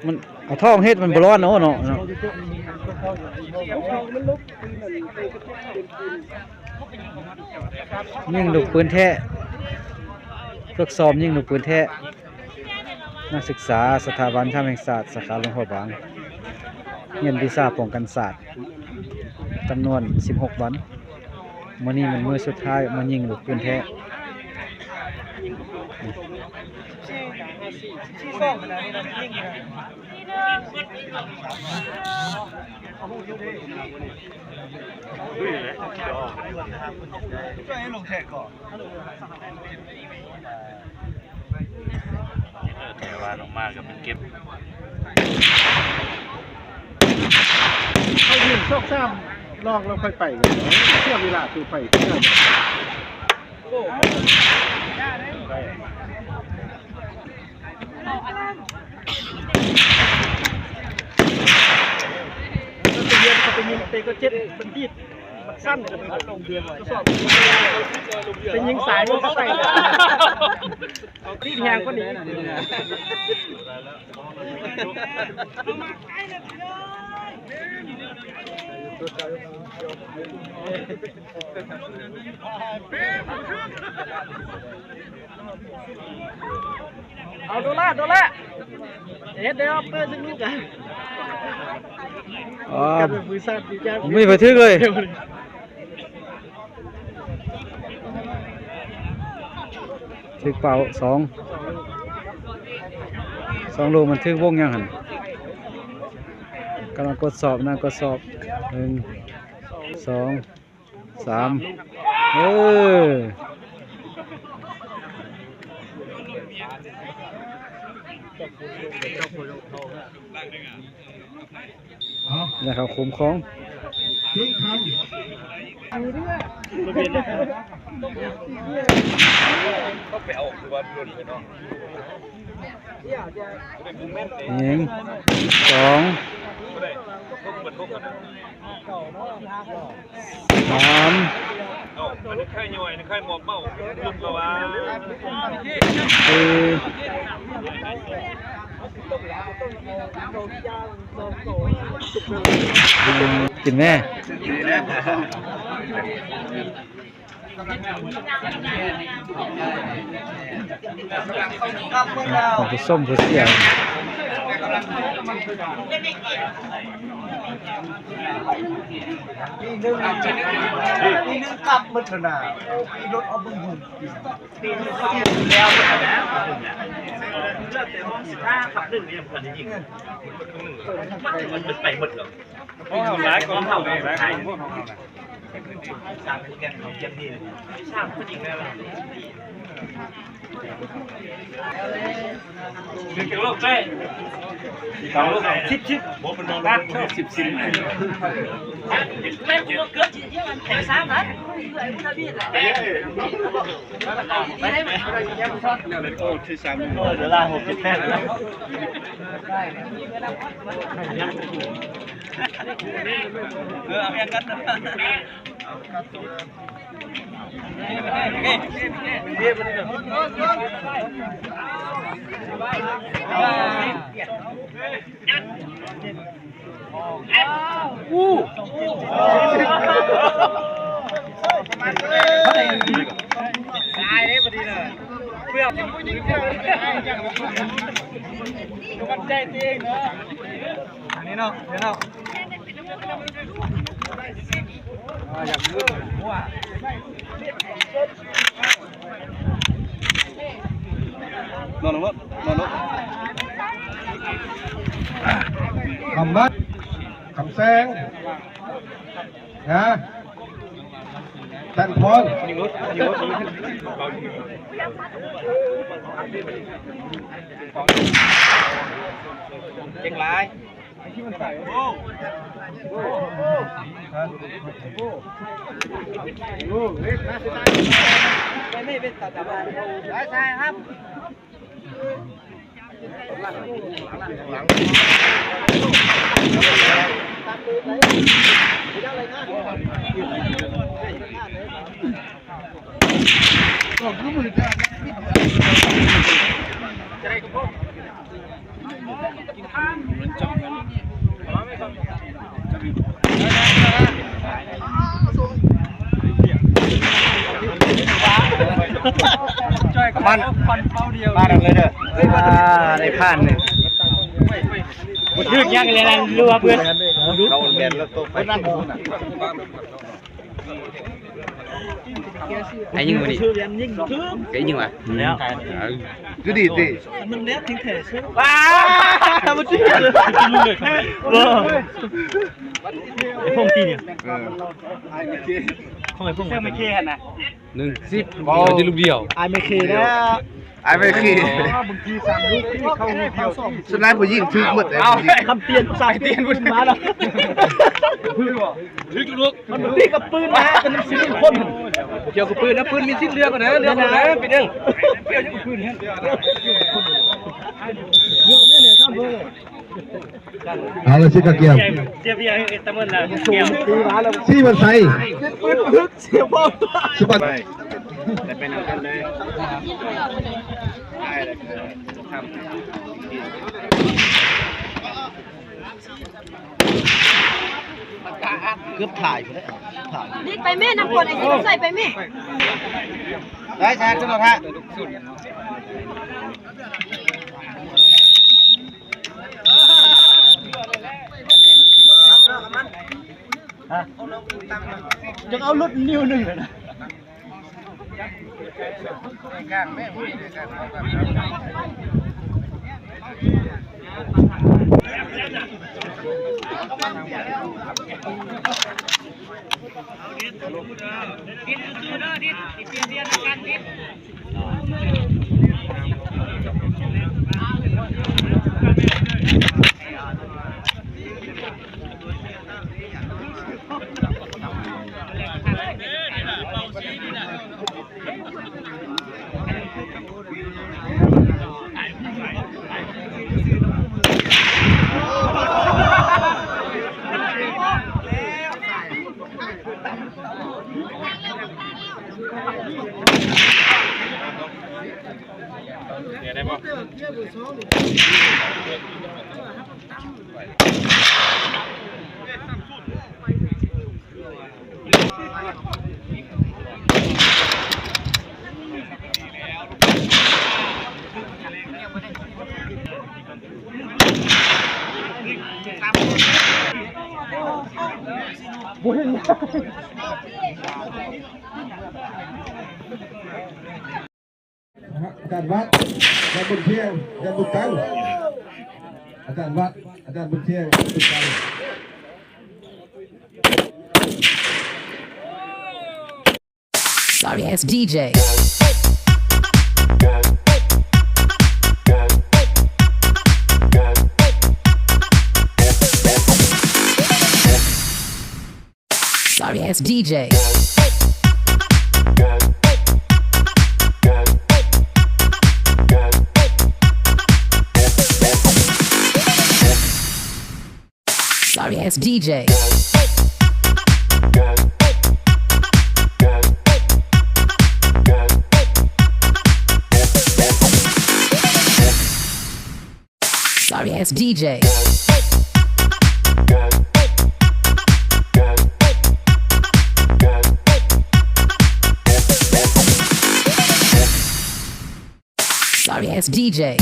ມັນເອົາທ້ອງເຮັດ ມັນບໍ່ຮ້ອນເນາະ ເນາະ ເນາະ. ຍິງລູກປືນແທ້ ຝຶກຊ້ອມຍິງລູກປືນແທ້. ນັກສຶກສາສະຖາບັນທຳແຫ່ງຊາດ ສາຂາຫຼວງພະບາງ ຮຽນວິຊາປ້ອງກັນຊາດ ຈຳນວນສິບຫົກວັນ. ມື້ນີ້ແມ່ນມື້ສຸດທ້າຍມາຍິງລູກປືນແທ້. ແຕ່ວ່າອອກມາກໍເປັນເກັບ ເຂົາຍິງສອງສາມລອກແລ້ວຄ່ອຍໄປ ເສຍເວລາຄືໄປ. ໄປຮຽນເຂົາໄປຍິງເຕະກໍເຈັບ ມັນດີດ ມັນສັ່ນ ໄປຍິງສາຍມັນກໍໄປ ດີດແຮງກວ່ານີ້. ເອົາໂດລາ ໂດລາ ເຮັດໄດ້ອອກເປີດສະໜຸກກະ ອໍ ກັນເປັນບໍລິສັດດີຈ້າ ບໍ່ມີໃຜຖືກເລີຍ. ຖືກເປົ້າ ສອງ ສອງລູກ ມັນຖືກວົງຫຍັງຫັ້ນ ກຳລັງກວດສອບນະ ກວດສອບ ໜຶ່ງ ສອງ ສາມ ເອີ. ແລ້ວເຂົາຄຸ້ມຄອງ ຍິງ ສອງ ສາມ ເອົ້າ ອັນນີ້ໄຂ້ຍ່ອຍ ອັນນີ້ໄຂ້ໝອບເມົາ ລຸກແລ້ວວ່າ ເອີ ກິນແມ່ ຜູ້ຊົມຜູ້ເຊຍ ປີໜຶ່ງ ປີໜຶ່ງກັບໝົດຫັ້ນນະ ໂອ້ ຂີ່ລົດເອົາເບິ່ງຫຸ່ນ ປີໜຶ່ງກັບໝົດແລ້ວຫັ້ນນະ ເຫຼືອແຕ່ຫ້ອງສິບຫ້າທັບໜຶ່ງຍັງບໍ່ທັນໄດ້ຍິງ ມັນໄປໝົດແລ້ວ. ຂອງເຮົາຫຼາຍກວ່າພວກເຮົາ ຫຼາຍກວ່າພວກເຮົາ. ສາມຄົນແກ່ນເຂົາເກັບນີ້ ສາມຄົນອີກແລ້ວ ຖືກຈັກລູກເຈ້? ສອງລູກ ສິບ ສິບ ບໍ່ເປັນ ສິບ ສິບ ແມ່ນບໍ່ເກືອບຊິເຈັດ ສາມນະ. ໂອ້ ທີ່ສາມ ເອີ ເວລາຫົກ ເຈັດ ແປດ ເອີ ເອົາແຮງກັນ ຕາຍເດ້ບັດນີ້ນະ ເພື່ອມັນໃຈຕົວເອງເນາະ ອັນນີ້ເນາະ ເນາະ. ນອນລົງ ນອນລົງ ຄຳວັດ ຄຳແສງ ນະ ຈັນພອນ ຍິງລົດ ຍິງລົດ ເກັ່ງຫຼາຍ. ເ ມັນ ມັນເອົາເລີຍເດີ ອ່າ ໄດ້ຜ່ານນີ້ ບໍ່ຖືກຫຍັງເລີຍ ລັວເບິດ. ໄອ້ຍິງບໍ່ນີ້ ໄອ້ຍິງຫວາ ແລ້ວ ເອີ ຄືດີຕິ ມັນແລ້ວ ເຖິງແທ້ຊື່ ວ້າ ບໍ່ຈິງ ເອີ ໄອ້ພົງຕີນີ້ ເອີ ຂອງໄອ້ພົງ ເຊື່ອໄມເຄຫັ້ນນະ ໜຶ່ງສິບ ເອົາແຕ່ລູກດຽວ ອ້າຍໄມເຄແລ້ວ ອ້າຍໄມເຄ ບາງທີສາມລູກທີ່ເຂົ້າລູກດຽວ ສ່ວນຫຼາຍຜູ້ຍິງຖືກໝົດເດ້ ຄຳປ່ຽນ ສາຍປ່ຽນມາແລ້ວ ຖືກລູກ ມັນບໍ່ຕິດກັບປືນນະ ເປັນສິບຄົນ ບໍ່ກ່ຽວກັບປືນນະ ປືນມີສິດເລືອກນະ ເລືອກນະ ເປັນຫຍັງ ກ່ຽວຫຍັງກັບປືນຫັ້ນ ເລືອກແມ່ນແຫຼະ ເອົາລະຊິກະກຽມ ສີວັນໄຊ ຊິປັນ ໄດ້ໄປນຳກັນເລີຍ ເກືອບຖ່າຍພຸ້ນແຫຼະ ຖ່າຍ ດິດໄປແມ່ ນ້ຳກວດໄອ້ຊິໃສ່ໄປແມ່ ໄດ້ຊະ ຂຶ້ນລົດຮະ ຈະເອົາຫຼຸດນິ້ວໜຶ່ງເລີຍນະ. ອາຈານວັດ ອາຈານບຸນທຽງ ອາຈານບຸນຕັນ ອາຈານວັດ ອາຈານບຸນທຽງ ອາຈານບຸນຕັນ. Sorry ass D J. Sorry ass D J. Sorry ass D J. Sorry ass D J. Sorry ass D J.